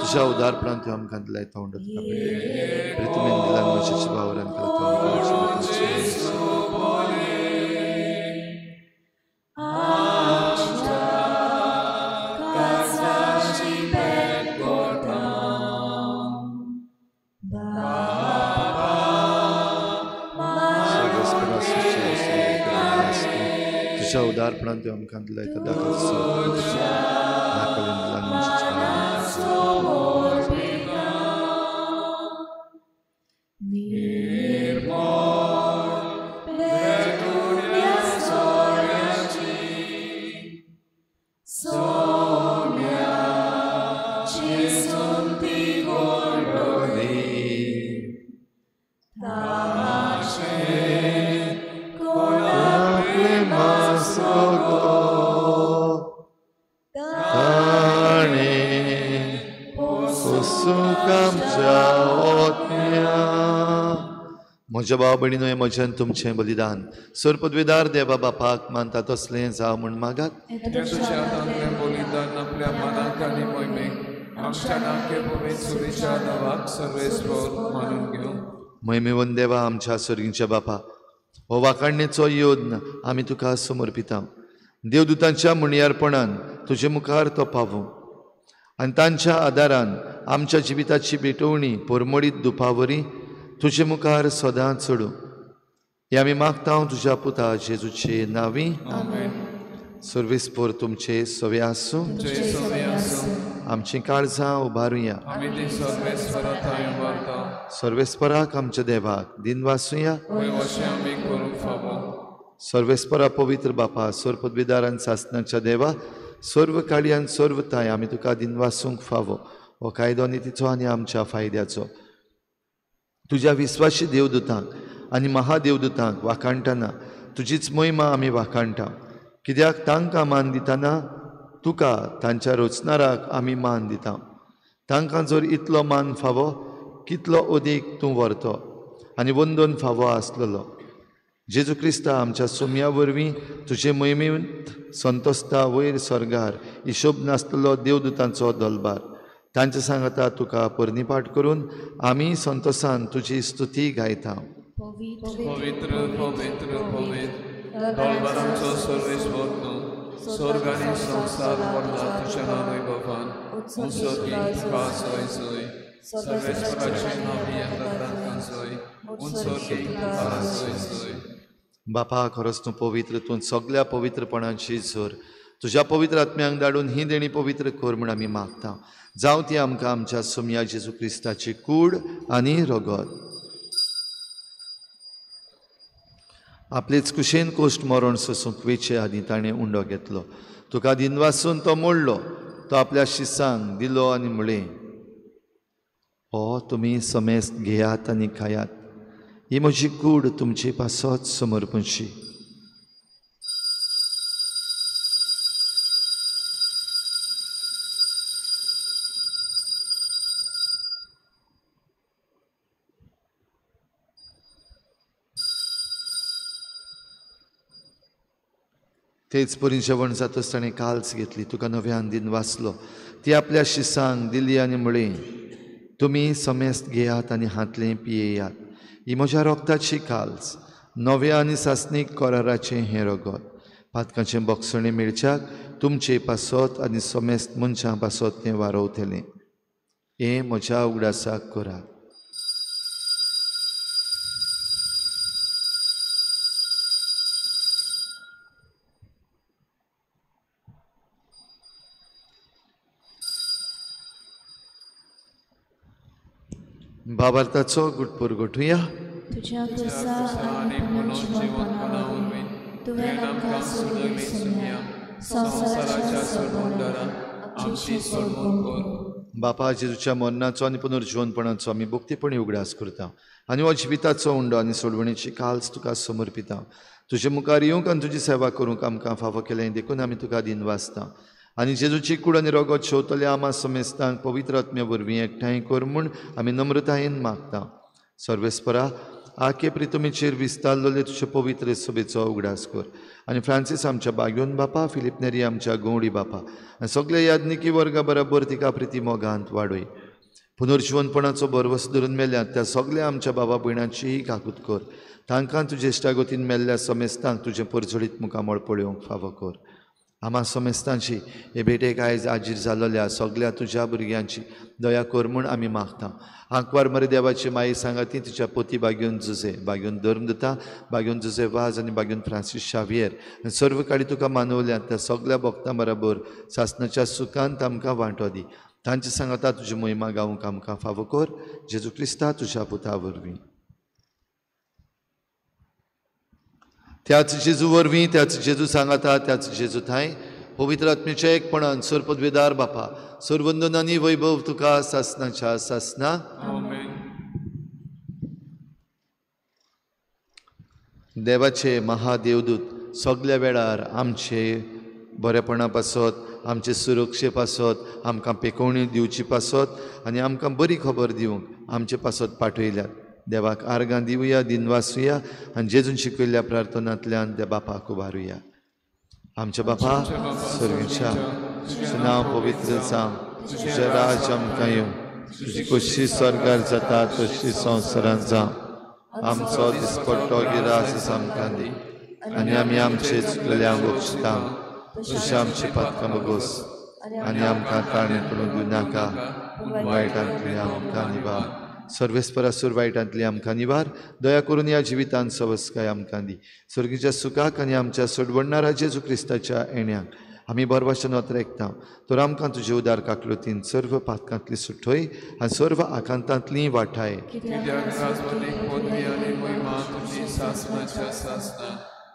तुझ्या उदारपणान तूं आमकां दिलाय तोंड प्रितुमेन दिला मनशाच्या वावरान तुज्या उदारपणान देव आमकां दिला एका म्हज्या भाव भयणीनो हें म्हजें तुमचें बलिदान सर पदवीदार देवा बापाक मानता तसलें जावं म्हूण मागात. बलिदान आपल्या मनाक आनी मोहिमेक आमच्या नाके पवित्र नांवाक सर्वेस्पर मानून घेवं. मोहिमेवन देवा आमच्या सर्गीच्या बापा, हो वाखाणणेचो योद्न आमी तुका समर्पिता. देवदूतांच्या मुणयारपणान तुजे मुखार तो पावूं आनी तांच्या आदारान आमच्या जिविताची भेटवणी परमळीत दुपावरी तुजे मुखार सदां चडूं. हे आमी मागता तुज्या पुता जेजूचे नांवी. सर्वेस्पर तुमचे सवे आसूं. आमचीं काळजां उबारुया. सर्वेस्पराक आमच्या देवाक दिनवासुया. सर्वेस्परा पवित्र बापा, सर्व पदवीदार आनी सासणाच्या देवा, सर्व काळी आनी सर्व ताय आमी तुका दिनवासूंक फावो. हो कायदो नितीचो आनी आमच्या फायद्याचो. तुज्या विस्वाशी देवदूतांक आनी महादेवदूतांक वाखाणटना तुजीच मोहिमा आमी वाखाणटा. कित्याक तांकां मान दितना तुका तांच्या रचणाराक आमी मान दिता. तांकां जर इतलो मान फावो, कितलो अदीक तूं व्हरतो आनी वंदन फावो आसलेलो. जेजू क्रिस्ता आमच्या सोम्या वरवीं तुजे मोहिमेंत संतोस्ता वयर स्वर्गार हिशोब नासलेलो देवदूतांचो दलबार तांचे सांगता तुका पर्निपाट करून आमी संतोसान तुजी स्तुती गायता. पवित्र पवित्र पवित्र दलबारांचो सर्वेस्पर तूं, स्वर्ग आनी संवसार भरला तुज्या नांव वैभवान. उंचोगी तुका सोय सोय, सर्वेस्पराचें नांव येता तांकां सोय, उंचोगी तुका सोय सोय. बापा, खरोच तूं पवित्र, तूं सगळ्या पवित्रपणाची जोर. तुज्या पवित्र आत्म्यांक धाडून ही देणी पवित्र कर म्हूण आमी मागता. जावं ती आमकां आमच्या सोमया जेजू क्रिस्ताची कूड आनी रगत. आपलेच कुशेन कोश्ट मरण सोसूंक वेचे आदीं ताणें उंडो घेतलो. तुका दिनवासून तो मोडलो, तो आपल्या शिसांक दिलो आनी म्हळें, हो तुमी समेस्त घेयात आनी खायात, ही म्हजी कूड तुमचे पासत समर्पणशी. तेच परी जेवण जातच ताणें काल्स घेतली, तुका नव्यान दिन वाचलो, ती आपल्या शिसांक दिली आनी म्हळें, तुमी समेस्त घेयात आनी हातलें पियेयात, ही म्हज्या रोगताची काल्स, नव्या आनी सासणीक कराराचें हें रगत. पातकांचें बक्षणें मेळच्याक तुमचे पासत आनी समेस्त मनशां पासत तें वारोवतलें. हें म्हज्या उगडासाक करात. बाबार्थाचो गुटपूर गोठुया. तुज्या खुर्सा आनी पुनर्जिवनपणा वरवीं तुवें आमकां सोडयले सोम्या, संवसाराच्या सोडवणदारा आमची सोडवण कर. बापा, जेजूच्या मरणाचो आनी पुनर्जिवनपणाचो आमी भक्तीपणी उगडास करता आनी हो जिविताचो उंडो आनी सोडवणेची काल्स तुका समर्पिता. तुजे मुखार येवंक आनी तुजी सेवा करूंक आमकां फावो केलें देखून आमी तुका दिनवासता. आनी जेजूची कूड आनी रगत शेवतल्या आमा समेस्तांक पवित्र आत्म्या वरवीं एकठांय कर म्हूण आमी नम्रतायेन मागता. सर्वेस्परा, आके प्रितुमीचेर विस्तारलेले तुजे पवित्र सभेचो उगडास कर आनी फ्रांसीस आमच्या बाग्योन बापा, फिलीप नेरी आमच्या गवडी बापा आनी सगळे याज्ञिकी वर्गा बराबर तिका प्रिती मोगांत वाडय. पुनर्जिवनपणाचो भरवस धरून मेल्यात त्या सगळ्या आमच्या बाबा भयणांचीय काकूत कर. तांकां तुजे इश्टागतीन मेल्ल्या समेस्तांक तुजें परजळीत मुखामळ पळोवंक फावो कर. आमा समेस्तांची हे भेटेक आयज आजीर जालोल्या सगल्या तुज्या भुरग्यांची दया कर म्हूण आमी मागता. आंकवार मरे देवाची माई सांगाती तुज्या पोती बागेवन जुजे, बागेवन धर्म दिता, बागेवन जुजे वाज आनी बागेवन फ्रांसीस शावियर आनी सर्व काळी तुका मानवल्यात त्या सगल्या भक्तां बराबर सासणाच्या सुखांत आमकां वांटो दी. तांचे सांगाता तुजी मोहिमा गावंक आमकां फावो कर, जेजू क्रिस्ता तुज्या पुता वरवीं. त्याच जेजू वरवीं, त्याच जेजू सांगाता, त्याच जेजू थांय पवित्र आत्म्याच्या एकपणान सर्वपदवेदार बापा सर्वंदन आनी वैभव तुका सासनाच्या सासना. देवाचे महादेवदूत सगल्या वेळार आमचे बरेपणा पासत, आमचे सुरक्षे पासत, आमकां पेकोवणी दिवची पासत आनी आमकां बरी खबर दिवंक आमचे पासत पाठयल्यात. देवाक आर्गां दिवया, दिनवासुया आनी जेजून शिकयल्ल्या प्रार्थनांतल्यान त्या बापाक उबारुया. आमच्या बापा सर्गेच्या, तुजें नांव पवित्र जावं, तुजें राज्य आमकां येवं, तुजी कशी स्वर्गार जाता तशी संवसारांत जावं. आमचो दिसपट्टो गिरास आमकां दी आनी आमी आमचे चुकलेल्यांक बक्षिता तशें आमची पातकां बगोस आनी आमकां ताणें पडूंक दिवं नाका, वायटांतली आमकां निवार. सर्वेस्परासूर वायटांतली आमकां निवार. दया करून ह्या जिवितांत सवस्काय आमकां दी. सर्गीच्या सुखाक आनी आमच्या सोडवणणारा जेजू क्रिस्ताच्या येण्याक आमी बरवाशन वत्र तर आमकां तुजे उदार काकलुतीन सर्व पातकांतली सुटोय आनी सर्व आकांतांतली वाठाय.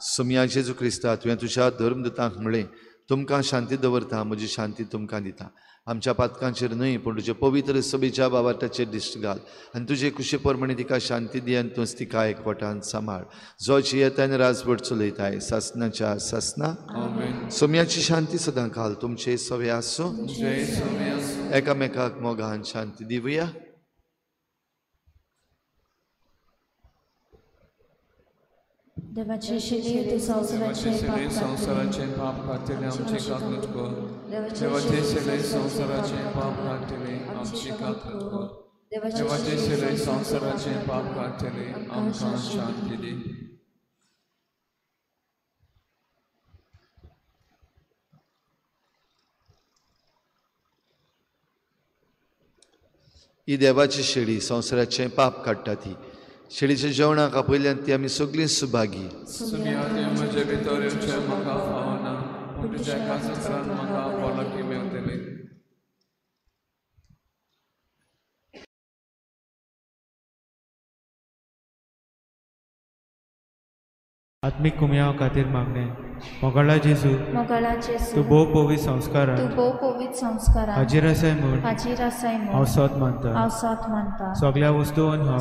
सोमया जेजू क्रिस्ता, तुवें तुज्या धर्मदूतांक म्हळें, तुमकां शांती दवरता, म्हजी शांती तुमकां दिता. आमच्या पातकांचेर न्हय पूण तुजे पवित्र सभेच्या बाबाटाचेर दिश्ट घाल आनी तुजे कुशे प्रमाणे तिका शांती दी आनी तूंच तिका एकवटान सांबाळ, जो जियेता आनी राजवट चलयताय सासनाच्या सासना. सोम्याची शांती सदां काल तुमचे सवे आसूं. एकामेकाक मोगान शांती दिवया. देवाचे शिले तूं संवसाराचें पाप काडटलें आमचें कातलूच कर. देवाचे शिले संवसाराचें पाप काडटलें आमचें कातलूच कर. देवाचे शिले संवसाराचें पाप काडटलें आमकां शांती दी. ही देवाची शेळी संवसाराचें पाप काडटा ती शेळीच्या जेवणाक आपयल्यान ती आमी सगळीं सुभागी. म्हजे भितर येवचें म्हाका फावना, पूण तुज्या कासत्रान म्हाका भलायकी मेळटली. आत्मीक कुमयाव खातीर मागणें. मोगाळा जेजू, तूं भोव पवित्र संस्कारान, हाजीर आसाय म्हूण हांव सत मानता. सगल्या वस्तून हांव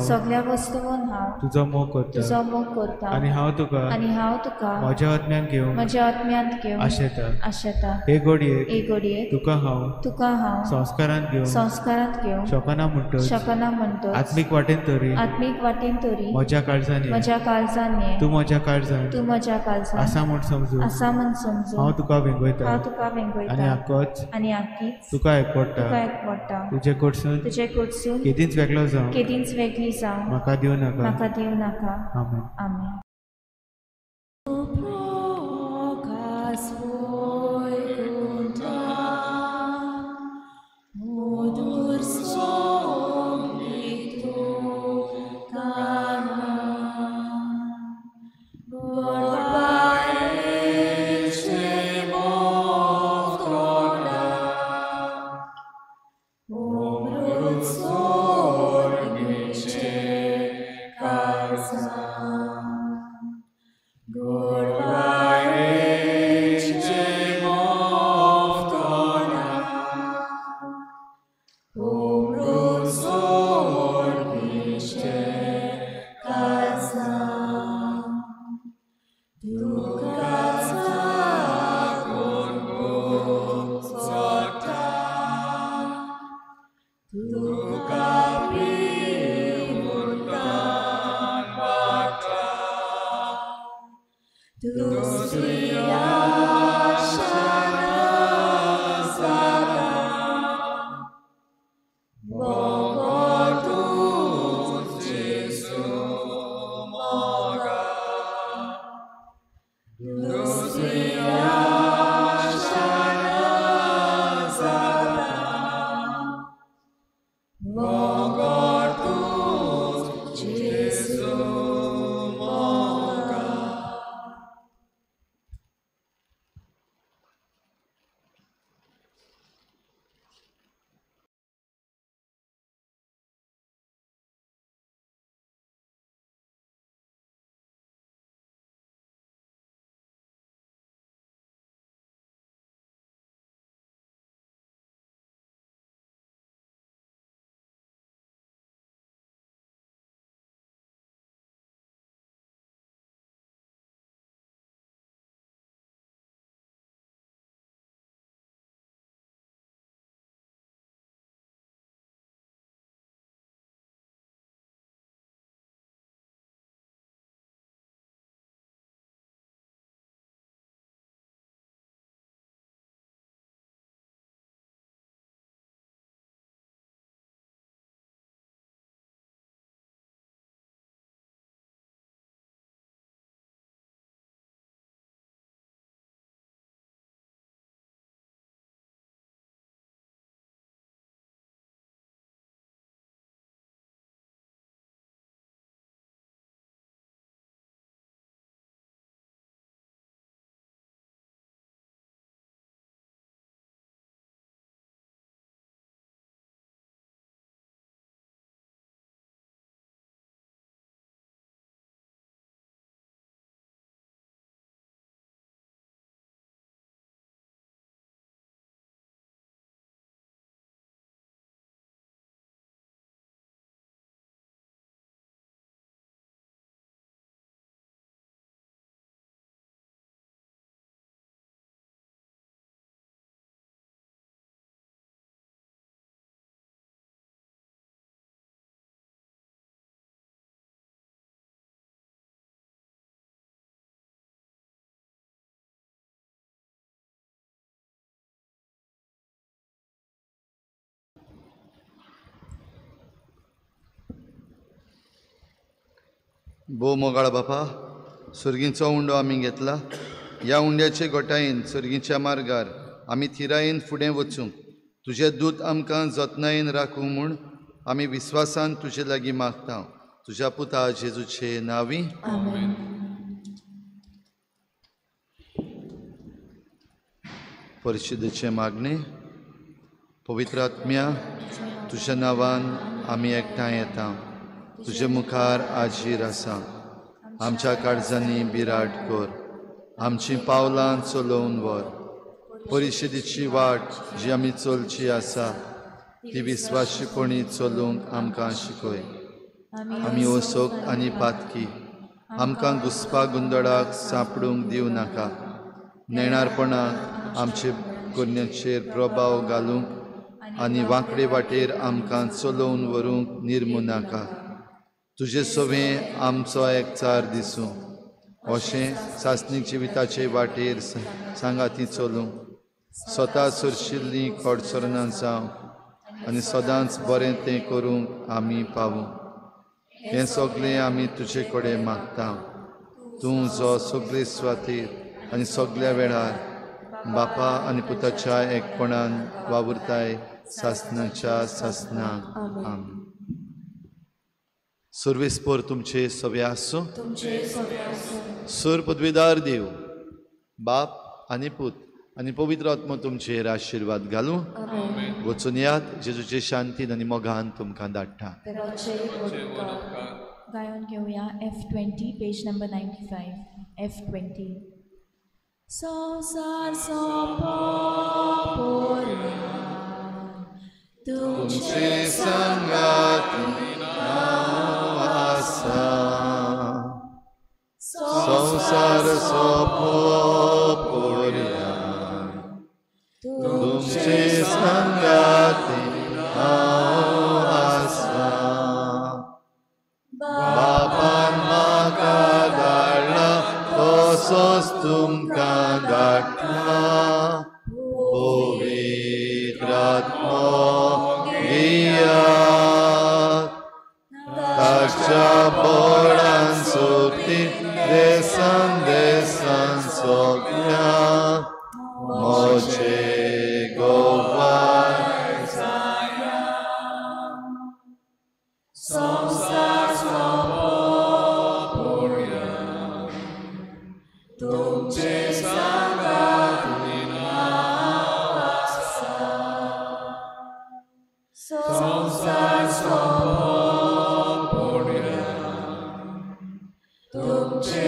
तुजो मोग करता आनी हांव तुका म्हज्या आत्म्यांत घेवंक आशेता. हे घडयेक तुका हांव संस्कारांत घेवंक शकना म्हणटच आत्मीक वाटेन तरी म्हज्या काळजान ये, तूं म्हज्या काळजान आसा म्हूण समजू हांव तुका वेंगयता आनी आकीच तुका एकवटा. तुजे कडसून केदींच वेगळो जावं म्हाका दिवं नाका. आमेन. आमेन. Lucia. भोव मोगाळ बापा, सर्गींचो उंडो आमी घेतला. ह्या उंड्याचे गोटायेन सर्गीच्या मार्गार आमी थिरायेन फुडें वचूंक तुजे दूत आमकां जतनायेन राखूं म्हूण आमी विस्वासान तुजे लागीं मागता. तुज्या पुता जेजूचे नांवी आमेन. परिशुद्धीचें मागणें. पवित्र आत्म्या, तुज्या नांवान आमी एकठांय येता. तुजे मुखार आजीर आसा. आमच्या काळजांनी बिराट कर, आमचीं पावलां चलोवन व्हर. परिशुद्धीची वाट जी आमी चलची आसा ती विस्वाशीपणी चलूंक आमकां शिकय. आमी ओसोक आनी पातकी, आमकां घुसपा गोंदळाक सांपडूंक दिवं नाका. नेणारपणाक आमचे करण्याचेर प्रभाव घालूंक आनी वांकडे वाटेर आमकां चलोवन व्हरूंक निर्मू नाका. तुजे सवें आमचो एकचार दिसूं, अशें सासणीक जिविताचे वाटेर सांगाती चलूं. स्वता सरशिल्लीं कडसरणां जावं आनी सदांच बरें तें करूंक आमी पावूं. हें सगळें आमी तुजे कडेन मागता. तूं जो सगळे सुवातेर आनी सगळ्या वेळार बापा आनी पुताच्या एकपणान वावुरताय सासणाच्या सासणाक. आमेन. सर्वेस्पर तुमचे सवे आसूं. सर पदवीदार देव बाप आनी पूत आनी पवित्र आत्मो तुमचेर आशिर्वाद घालूं. वचून यात जेजूचे शांतीन आनी मोगान तुमकां धाडटा. गायन घेवया F20 page number 95. F20. संवसार सोंपोवया तुमचे सांगाती हांव आसा. संवसार सोंपोवया तुमचे सांगाती हांव आसा. बापान म्हाका धाडला तसोच तुमकां धाडटा. पवित्र आत्मो घेयात, ताच्या बळान सोबती देसान देसान सगळ्या म्हजे गोवाय. संवसार सोंपोवया तुमचे सांगाती हांव आसा. संवसार सोंपोवया तुमचे